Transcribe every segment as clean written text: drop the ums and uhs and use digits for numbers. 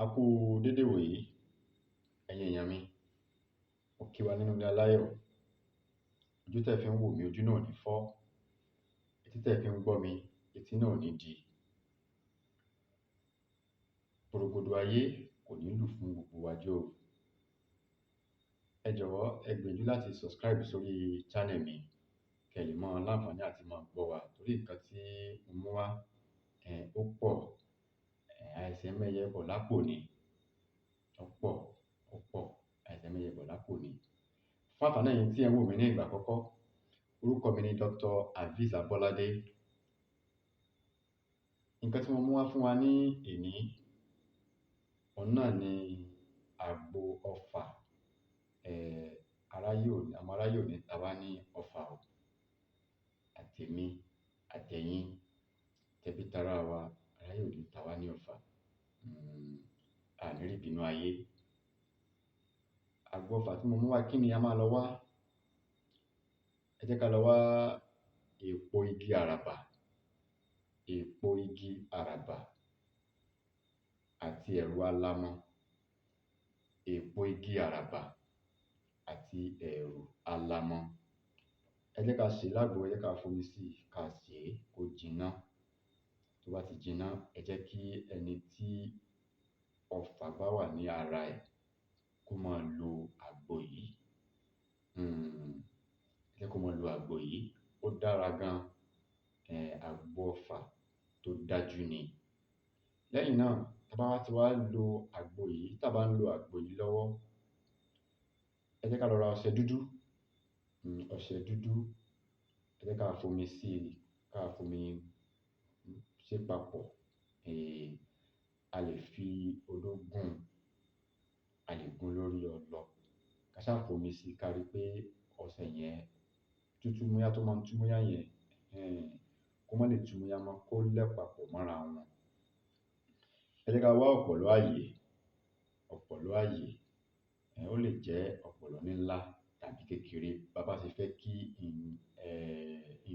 A kú dédé ìwòyí, ẹ̀yin èèyàn mi. Mo kí wa nínú ilé aláyọ̀. Ojú tẹ́ fi ń wò mí, ojú náà ò ní fọ́. Etí tẹ́ fi ń gbọ́ mi, etí náà ò ní di. Porogodo ayé kò ní lù fún gbogbo wa jó o. Ẹ jọ̀wọ́, ẹ gbìyànjú láti subscribe sórí channel mi, kẹ́ lè mọ láǹfààní àti máa gbọ́ wa torí nǹkan tí mo mú wá, ó pọ̀. Àìsàn mẹ́yẹ bọ̀ lápò ni. Ó pọ̀, ó pọ̀. Àìsàn mẹ́yẹ bọ̀ lápò ni. Fún àǹfààní ẹ̀yin tí ẹ̀ ń wò mí ní ìgbà àkọ́kọ́, orúkọ mi ni Dr. Azeez Abolade. Nǹkan tí mo mú wá fún wa ní èní, òun náà ni àgbo ọfà. Aráyé ò ní, ọmọ aráyé ò ní ta wá ní ọfà o. Àtèmi, àtẹ̀yin, tẹbí tará wa, aráyé ò ní ta wá ní ọfà. A ní rí ìbínú ayé. Àgbo ọfà tí mo mú wá, kí ni a máa lọ wá? Ẹ jẹ́ ká lọ wá èpo igi àràbà, èpo igi àràbà àti ẹ̀rù alamọ. Èpo igi àràbà àti ẹ̀rù alamọ. Ẹ jẹ́ ká sè é lágbo, ẹ jẹ́ ká fomi sí i, ká sè é kó jiná. Tó bá ti jiná, ẹ jẹ́ kí ẹni tí ọfà bá wà ní ara ẹ̀ kó máa lo àgbo yìí. Ẹ jẹ́ kó máa lo àgbo yìí. Ó dára gan. Àgbo ọfà tó dájú ni. Lẹ́yìn náà, tí a bá ti wá lo àgbo yìí, tí a bá ń lo àgbo yìí lọ́wọ́, ẹ jẹ́ ká lọ ra ọṣẹ dúdú. Ọṣẹ dúdú. Ẹ jẹ́ ká fomi sí i, ká fomi ṣe papọ̀. A lè fi odó gún, a lè gún lórí ọlọ. Ká sá fomi sí i, ká rí pé ọṣẹ yẹn tútù múyá tó máa ń tú múyá yẹn, kó má lè tú múyá mọ́, kó lẹ̀ papọ̀ mọ́ra wọn. Ẹ jẹ́ ká wá ọ̀pọ̀lọ́ ààyè, ọ̀pọ̀lọ́ ààyè. Ó lè jẹ́ ọ̀pọ̀lọ́ nílá tàbí kékeré. Bá bá ṣe fẹ́ kí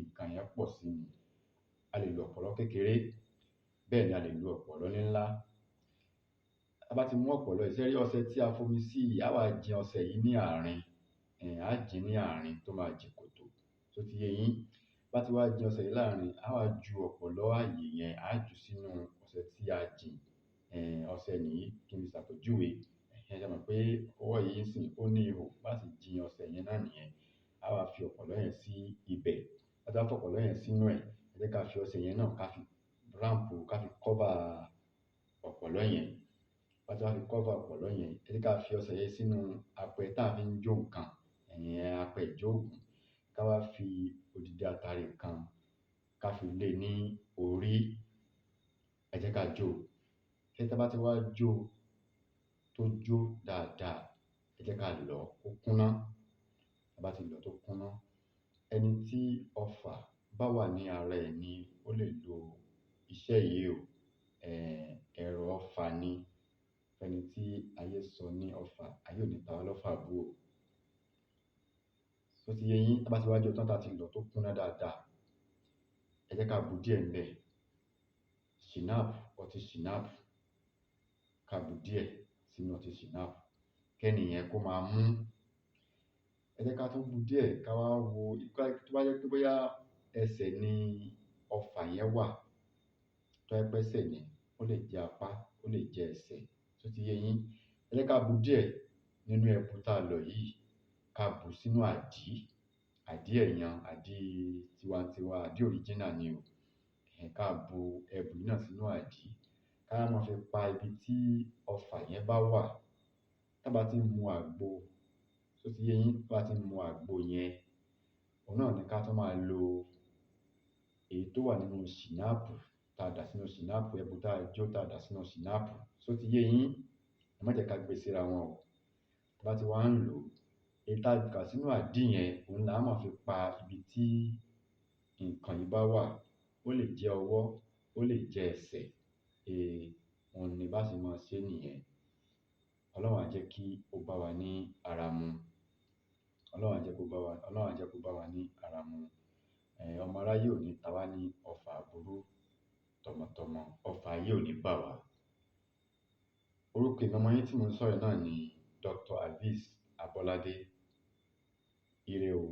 nǹkan yẹn pọ̀ sí ni. A lè lo ọ̀pọ̀lọ́ kékeré, bẹ́ẹ̀ ni a lè lo ọ̀pọ̀lọ́ nílá. A bá ti mú ọ̀pọ̀lọ́ yìí, ṣé rí ọṣẹ tí a fomi sí yìí, a wá jin ọṣẹ yìí ní àárín. A jin ní àárín tó máa jìn kòtò. Tó ti yé yín? Bá ti wá jin ọṣẹ yìí láàrín, a wá ju ọ̀pọ̀lọ́ ààyè yẹn, a jù sínú ọṣẹ tí a jìn. Ọṣẹ nìyí kí n fi ṣàpèjúwe. Ẹ mọ̀ pé ọwọ́ yìí ń sìn, ó ní ihò. Bá sì jin ọṣẹ yẹn náà nìyẹn. A wá fi ọ̀pọ̀lọ́ yẹn sí ibẹ̀. Bá ti wá fi ọ̀pọ̀lọ́ yẹn sínú ẹ̀, ẹ jẹ́ ká fi ọṣẹ yẹn náà ká fi ramp, ká fi cover ọ̀pọ̀lọ́ yẹn. Bá ti wá fi cover ọ̀pọ̀lọ́ yẹn, ẹ jẹ́ ká fi ọṣẹ yẹn sínú apẹ tá a fi ń jó nǹkan, ìyẹn apẹ ìjóògùn. Ká wá fi odidi atare kan ká fi lé ní orí. Ẹ jẹ́ ká jó. Ṣé tí a bá ti wá jó tó jó dáadáa, ẹ jẹ́ ká lọ̀ kó kúná. Tí a bá ti lọ̀ tó kúná, ẹni tí ọfà bá wà ní ara ẹ̀ ni ó lè lo iṣẹ́ yìí o. Ẹ̀rọ ọfà ni. Ẹni tí ayé sọ ní ọfà, ayé ò ní ta wá lọ́fà bú o. Tó ti yé yín? Tí a bá ti wá jó tán tí a ti lọ̀ tó kúná dáadáa, ẹ jẹ́ ká bu díẹ̀ ńbẹ̀. Shinap, ọtí shinap. Ká bu díẹ̀ sínú ọtí shinap. Kẹ́ni yẹn kó máa mú. Ẹ jẹ́ ká tún bu díẹ̀ ká wá wo, tó bá jẹ́ pé bóyá ẹsẹ̀ ni ọfà yẹn wà, tó bá jẹ́ pé ẹsẹ̀ ni, ó lè jẹ́ apá, ó lè jẹ́ ẹsẹ̀. Tó ti yé yín? Ẹ jẹ́ ká bu díẹ̀ nínú ẹbu tá a lọ̀ yìí, ká bu sínú àdí, àdí ẹ̀yàn, àdí tiwantiwa, àdí original ni o. Ká bu ẹbu náà sínú àdí. Ká máa fi pa ibi tí ọfà yẹn bá wà. Tí a bá ti ń mu àgbo, tó ti yé yín? Tí a bá ti ń mu àgbo yẹn, òun náà ni ká tún máa lo èyí tó wà nínú shinap, tá a dà sínú shinap, ẹbu tá a jó tá a dà sínú shinap. Tó ti yé yín? Ẹ má jẹ́ ká gbé síra wọn o. Tí a bá ti wá ń lò, èyí tá a dà sínú àdí yẹn, òun là á máa fi pa ibi tí nǹkan yìí bá wà. Ó lè jẹ́ ọwọ́, ó lè jẹ́ ẹsẹ̀. Òun ni bá sì máa ṣe nìyẹn. Ọlọ́run á jẹ́ kí ó bá wa ní ara mu. Ọlọ́run á jẹ́ kó bá wa, Ọlọ́run á jẹ́ kó bá wa ní ara mu. Ọmọ aráyé ò ní ta wá ní ọfà burú tọmọtọmọ. Ọfà ayé ò ní bà wá. Orúkọ èmi ọmọ yín tí mò ń sọ̀rọ̀ náà ni Dr. Azeez Abolade. Ire o.